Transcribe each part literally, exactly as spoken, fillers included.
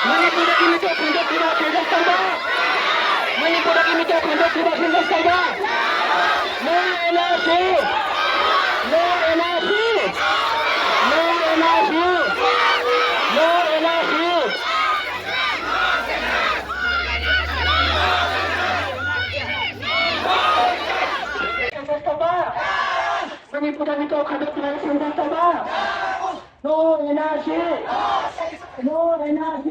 ꯃꯅꯤꯄꯨꯔꯗꯒꯤ ꯃꯤꯇꯣꯞ ꯈꯟꯗꯣꯛꯈꯤꯕ ꯁꯦꯟꯁꯁ ꯇꯧꯕ꯫ ꯃꯅꯤꯄꯨꯔꯗꯒꯤ ꯃꯤꯇꯣꯞ ꯈꯟꯗꯣꯛꯈꯤꯕ ꯁꯦꯟꯁꯁ ꯇꯧꯕ꯫ No N R C! No N R C! No N R C! No N R C! Census ꯇꯧꯕ꯫ ꯃꯅꯤꯄꯨꯔꯗ ꯃꯤꯇꯣꯞ ꯈꯟꯗꯣꯛꯈꯤꯕ census ꯇꯧꯕ꯫ No N R C! No N R C!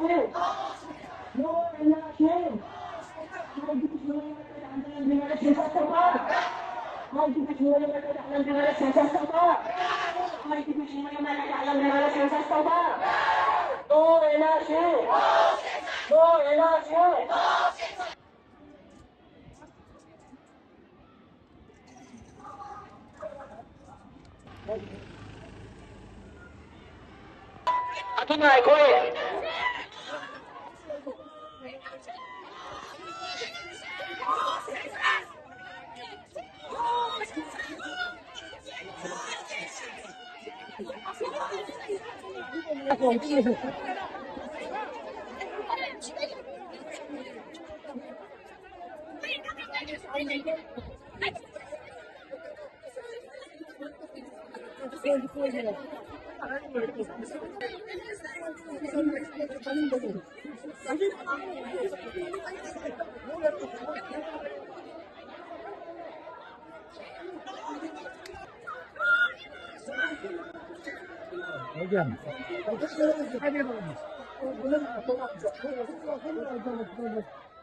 No N R C! No N R C! No N R C! ꯑꯗꯨꯅ ꯑꯩꯈꯣꯏ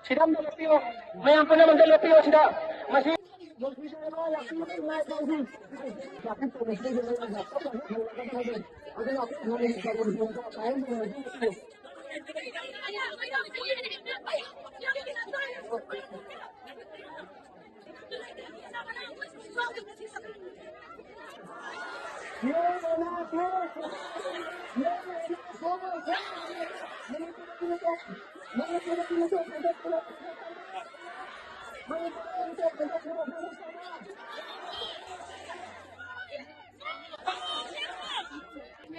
ꯁꯤꯗ ꯑꯝꯇ ꯂꯦꯞꯄꯤꯌꯣ꯫ ꯃꯌꯥꯝ ꯄꯨꯝꯅꯃꯛ ꯑꯝꯇ ꯂꯦꯞꯄꯤꯌꯣ ꯁꯤꯗ꯫ ꯃꯁꯤ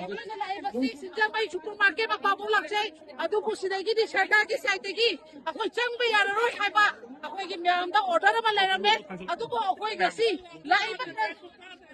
ꯑꯩꯈꯣꯏꯅ ꯂꯥꯛꯏꯕꯁꯤ ꯁꯤꯡꯖꯃꯩ ꯁꯨꯄꯔ ꯃꯥꯔꯀꯦꯠ ꯃꯄꯥꯕꯨ ꯂꯥꯛꯆꯩ꯫ ꯑꯗꯨꯕꯨ ꯁꯤꯗꯒꯤꯗꯤ ꯁꯔꯀꯥꯔꯒꯤ ꯁꯥꯏꯠꯇꯒꯤ ꯑꯩꯈꯣꯏ ꯆꯪꯕ ꯌꯥꯔꯔꯣꯏ ꯍꯥꯏꯕ ꯑꯩꯈꯣꯏꯒꯤ ꯃꯌꯥꯝꯗ ꯑꯣꯔꯗꯔ ꯑꯃ ꯂꯩꯔꯝꯃꯦ꯫ ꯑꯗꯨꯕꯨ ꯑꯩꯈꯣꯏ ꯉꯁꯤ ꯂꯥꯛꯏꯕ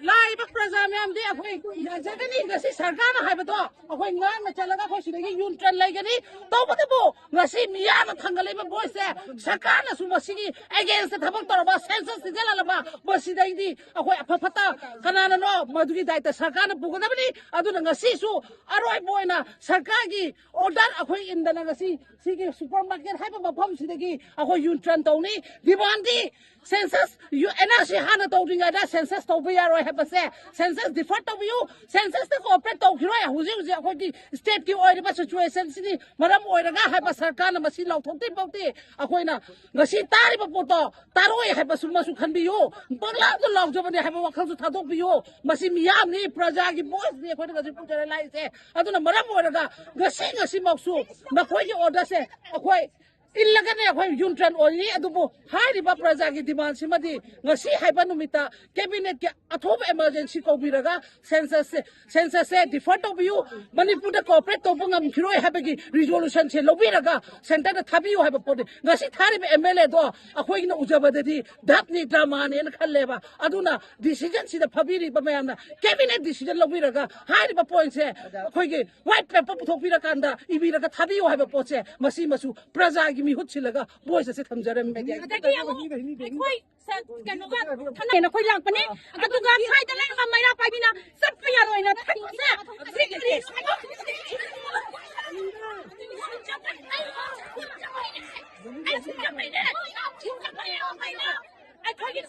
ꯂꯥꯛꯏꯕ ꯄ꯭ꯔꯖꯥ ꯃꯌꯥꯝꯗꯤ ꯑꯩꯈꯣꯏ ꯌꯥꯖꯒꯅꯤ꯫ ꯉꯁꯤ ꯁꯔꯀꯥꯔꯅ ꯍꯥꯏꯕꯗꯣ ꯑꯩꯈꯣꯏ ꯉꯥꯛꯅ ꯆꯠꯂꯒ ꯑꯩꯈꯣꯏ ꯁꯤꯗꯒꯤ ꯌꯨ ꯇꯔꯟ ꯂꯩꯒꯅꯤ꯫ ꯇꯧꯕꯇꯕꯨ ꯉꯁꯤ ꯃꯤꯌꯥꯝꯅ ꯊꯥꯡꯒꯠꯂꯛꯏꯕ ꯚꯣꯏꯁꯁꯦ ꯁꯔꯀꯥꯔꯅꯁꯨ ꯃꯁꯤꯒꯤ ꯑꯦꯒꯦꯟꯁꯇ ꯊꯕꯛ ꯇꯧꯔꯕ, ꯁꯦꯟꯁꯁ ꯊꯤꯖꯤꯜꯍꯜꯂꯕ, ꯃꯁꯤꯗꯩꯗꯤ ꯑꯩꯈꯣꯏ ꯑꯐ ꯐꯠꯇ ꯀꯅꯥꯅꯅꯣ ꯃꯗꯨꯒꯤ ꯗꯥꯏꯇ ꯁꯔꯀꯥꯔꯅ ꯄꯨꯒꯗꯕꯅꯤ꯫ ꯑꯗꯨꯅ ꯉꯁꯤꯁꯨ ꯑꯔꯣꯏꯕ ꯑꯣꯏꯅ ꯁꯔꯀꯥꯔꯒꯤ ꯑꯣꯔꯗꯔ ꯑꯩꯈꯣꯏ ꯏꯟꯗꯅ ꯉꯁꯤ ꯁꯤꯒꯤ ꯁꯨꯄꯔ ꯃꯥꯔꯀꯦꯠ ꯍꯥꯏꯕ ꯃꯐꯝꯁꯤꯗꯒꯤ ꯑꯩꯈꯣꯏ ꯌꯨ ꯇꯔꯟ ꯇꯧꯅꯤ꯫ ꯗꯤꯃꯥꯟꯗꯤ ꯁꯦꯟꯁꯁ ꯌꯨ-, ꯑꯦꯟ ꯑꯥꯔ ꯁꯤ ꯍꯥꯟꯅ ꯇꯧꯗ꯭ꯔꯤꯉꯩꯗ ꯁꯦꯟꯁꯁ ꯇꯧꯕ ꯌꯥꯔꯣꯏ ꯍꯥꯏꯕꯁꯦ, ꯁꯦꯟꯁꯁ ꯗꯤꯐꯔ ꯇꯧꯕꯤꯌꯨ, ꯁꯦꯟꯁꯁꯇ ꯀꯣꯑꯣꯄꯔꯦꯠ ꯇꯧꯈꯤꯔꯣꯏ꯫ ꯍꯧꯖꯤꯛ ꯍꯧꯖꯤꯛ ꯑꯩꯈꯣꯏꯒꯤ ꯁ꯭ꯇꯦꯠꯀꯤ ꯑꯣꯏꯔꯤꯕ ꯁꯤꯆꯨꯋꯦꯁꯟꯁꯤꯅꯤ ꯃꯔꯝ ꯑꯣꯏꯔꯒ ꯍꯥꯏꯕ ꯁꯔꯀꯥꯔꯅ ꯃꯁꯤ ꯂꯥꯎꯊꯣꯛꯇ꯭ꯔꯤ ꯐꯥꯎꯗꯤ ꯑꯩꯈꯣꯏꯅ ꯉꯁꯤ ꯇꯥꯔꯤꯕ ꯄꯣꯠꯇꯣ ꯇꯥꯔꯣꯏ ꯍꯥꯏꯕꯁꯨ ꯃꯁꯨ ꯈꯟꯕꯤꯌꯨ꯫ ꯄꯪꯂꯥꯎꯗ ꯂꯥꯎꯖꯕꯅꯤ ꯍꯥꯏꯕ ꯋꯥꯈꯜꯁꯨ ꯊꯥꯗꯣꯛꯄꯤꯌꯨ꯫ ꯃꯁꯤ ꯃꯤꯌꯥꯝꯅꯤ, ꯄ꯭ꯔꯖꯥꯒꯤ ꯚꯣꯏꯁꯅꯤ ꯑꯩꯈꯣꯏꯅ ꯉꯁꯤ ꯄꯨꯖꯔ ꯂꯥꯛꯏꯁꯦ꯫ ꯑꯗꯨꯅ ꯃꯔꯝ ꯑꯣꯏꯔꯒ ꯉꯁꯤ ꯉꯁꯤꯃꯛꯁꯨ ꯃꯈꯣꯏꯒꯤ ꯑꯣꯔꯗꯔꯁꯦ ꯑꯩꯈꯣꯏ ꯏꯜꯂꯒꯅꯦ ꯑꯩꯈꯣꯏ ꯌꯨ ꯇꯔꯟ ꯑꯣꯏꯔꯤ꯫ ꯑꯗꯨꯕꯨ ꯍꯥꯏꯔꯤꯕ ꯄ꯭ꯔꯖꯥꯒꯤ ꯗꯤꯃꯥꯟꯁꯤꯃꯗꯤ ꯉꯁꯤ ꯍꯥꯏꯕ ꯅꯨꯃꯤꯠꯇ ꯀꯦꯕꯤꯅꯦꯠꯀꯤ ꯑꯊꯨꯕ ꯏꯃꯥꯔꯖꯦꯟꯁꯤ ꯀꯧꯕꯤꯔꯒ ꯁꯦꯟꯁꯁꯁꯦ, ꯁꯦꯟꯁꯁꯁꯦ ꯗꯤꯐꯔ ꯇꯧꯕꯤꯌꯨ, ꯃꯅꯤꯄꯨꯔꯗ ꯀꯣꯑꯣꯄꯔꯦꯠ ꯇꯧꯕ ꯉꯝꯈꯤꯔꯣꯏ ꯍꯥꯏꯕꯒꯤ ꯔꯤꯖꯣꯂꯨꯁꯟꯁꯦ ꯂꯧꯕꯤꯔꯒ ꯁꯦꯟꯇꯔꯗ ꯊꯥꯕꯤꯌꯨ ꯍꯥꯏꯕ ꯄꯣꯠꯅꯤ꯫ ꯉꯁꯤ ꯊꯥꯔꯤꯕ ꯑꯦꯝ ꯑꯦꯜ ꯑꯦꯗꯣ ꯑꯩꯈꯣꯏꯅ ꯎꯖꯕꯗꯗꯤ ꯙꯞꯅꯤ, ꯗ꯭ꯔꯃꯥꯅꯦꯅ ꯈꯜꯂꯦꯕ꯫ ꯑꯗꯨꯅ ꯗꯤꯁꯤꯖꯟꯁꯤꯗ ꯐꯥꯕꯤꯔꯤꯕ ꯃꯌꯥꯝꯅ ꯀꯦꯕꯤꯅꯦꯠ ꯗꯤꯁꯤꯖꯟ ꯂꯧꯕꯤꯔꯒ ꯍꯥꯏꯔꯤꯕ ꯄꯣꯏꯟꯁꯦ ꯑꯩꯈꯣꯏꯒꯤ ꯋꯥꯏꯠ ꯄꯦꯄꯔ ꯄꯨꯊꯣꯛꯄꯤꯔꯀꯥꯟꯗ ꯏꯕꯤꯔꯒ ꯊꯥꯕꯤꯌꯨ ꯍꯥꯏꯕ ꯄꯣꯠꯁꯦ ꯃꯁꯤ ꯃꯁꯨ ꯄ꯭ꯔꯖꯥꯒꯤ ꯃꯤꯍꯨꯠ ꯁꯤꯜꯂꯒ ꯚꯣꯏꯁ ꯑꯁꯦ ꯊꯝꯖꯔꯝꯃꯤ꯫ ꯑꯗꯒꯤ ꯑꯃꯨꯛ ꯑꯩꯈꯣꯏ ꯁ-, ꯀꯩꯅꯣꯒ ꯊꯅꯥꯅ ꯑꯩꯈꯣꯏ ꯂꯥꯛꯄꯅꯦ꯫ ꯑꯗꯨꯒ ꯁ꯭ꯋꯥꯏꯗ ꯂꯩꯔꯝꯕ ꯃꯩꯔꯥ ꯄꯥꯏꯕꯤꯅ ꯆꯠꯄ ꯌꯥꯔꯣꯏꯅ ꯊꯤꯡꯕꯁꯦ ꯑꯁꯤ ꯀꯔꯤꯅꯣ ꯍꯥꯏꯕ? ꯑꯩꯈꯣꯏꯒꯤ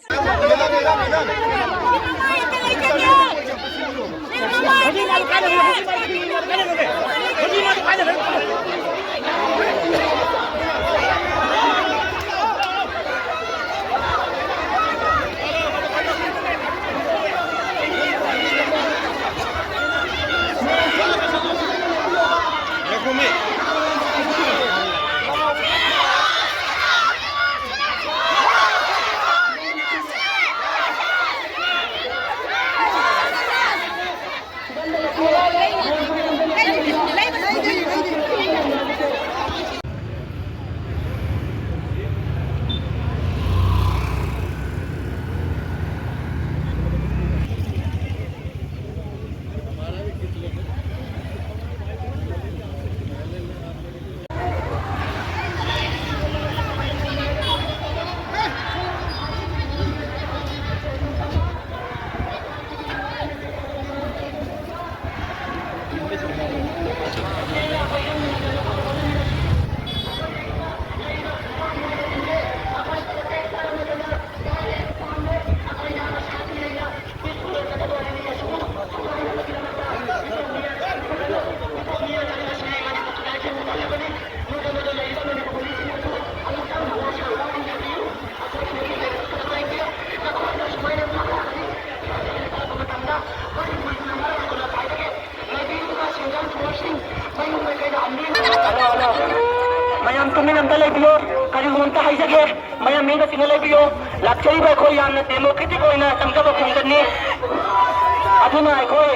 ꯃꯌꯥꯝ ꯑꯝꯇ ꯂꯩꯕꯤꯌꯣ꯫ ꯀꯔꯤꯒꯨꯝꯕ ꯑꯝꯇ ꯍꯥꯏꯖꯒꯦ, ꯃꯌꯥꯝ ꯃꯤꯗ ꯆꯤꯡꯅ ꯂꯩꯕꯤꯌꯣ꯫ ꯂꯥꯛꯆꯔꯤꯕ ꯑꯩꯈꯣꯏ ꯌꯥꯝꯅ democratic ꯑꯣꯏꯅ ꯆꯪꯖꯕ ꯈꯣꯡꯆꯠꯅꯤ꯫ ꯑꯗꯨꯅ ꯑꯩꯈꯣꯏ